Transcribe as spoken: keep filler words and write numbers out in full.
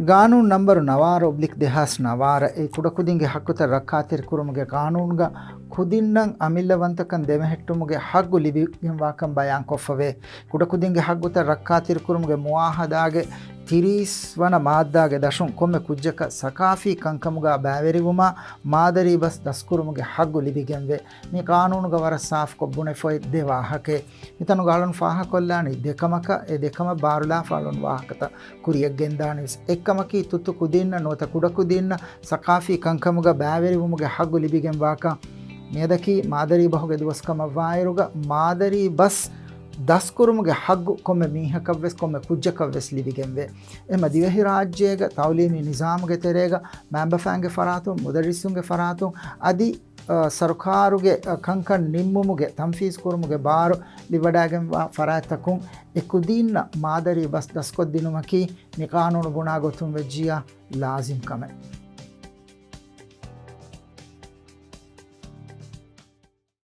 ގާނޫނު ނަންބަރު ނަވާރަ އޮބްލިކް ދެހާސް ނަވާރަ އެ ކުޑަކުދިންގެ ހައްގުތައް ރައްކާތެރިކުރުމުގެ ގާނޫނުގަ ކުދިންނަށް އަމިއްލަވަންތަކަން ދެމެހެއްޓުމުގެ ހައްގު ލިބިގެންވާކަން ބަޔާންކޮށްފަވޭ. ކުޑަކުދިންގެ ހައްގުތައް ރައްކާތެރިކުރުމުގެ މުއާހަދާގެ ތިރީސް ވަނަ މާއްދާގެ ދަށުން ކޮންމެ ކުއްޖަކަށް ސަކާފީ ކަންކަމުގަ ބައިވެރިވުމާ މާދަރީ ބަސް ދަސްކުރުމުގެ ހައްގު ލިބިގެންވޭ. މި ގާނޫނުގަ ވަރަށް ސާފުކޮށް ބުނެފައި ދެ ވާހަކައެއް. މިތަނުގަ އަޅުން ފާހަގަކޮށްލާނީ ދެކަމަކަށް، އެ ދެކަމަށް ބާރުލާފަ އަޅުން ވާހަކަތައް ކުރިއަށް ގެންދާނީވެސް. އެއްކަމަކީ ތުއްތު ކުދީންނަށް ނުވަތަ ކުޑަކުދީންނަށް ސަކާފީ ކަންކަމުގަ ބައިވެރިވުމުގެ ހައްގު ލިބިގެންވާކަން. މިއަދަކީ މާދަރީ ބަހުގެ ދުވަސްކަމަށްވާއިރުގަ މާދަރީ ބަސް ދަސްކުރުމުގެ ހައްގު ކޮންމެ މީހަކަށްވެސް ކޮންމެ ކުއްޖަކަށްވެސް ލިބިގެންވޭ. އެހެންމަ ދިވެހިރާއްޖޭގަ ތައުލީމީ ނިޒާމުގެ ތެރޭގަ މައިންބަފައިންގެ ފަރާތުން، މުދައްރިސުންގެ ފަރާތުން އަދި، އަ، ސަރުކާރުގެ، އަ، ކަންކަން ނިންމުމުގެ ތަންފީޒު ކުރުމުގެ ބާރު ލިބިވަޑައިގެންވާ ފަރާތްތަކުން އެ ކުދީންނަށް މާދަރީ ބަސް ދަސްކޮށްދިނުމަކީ މި ގާނޫނު ބުނާ ގޮތުން ވެއްޖިއްޔާ ލާޒިމް ކަމެއް.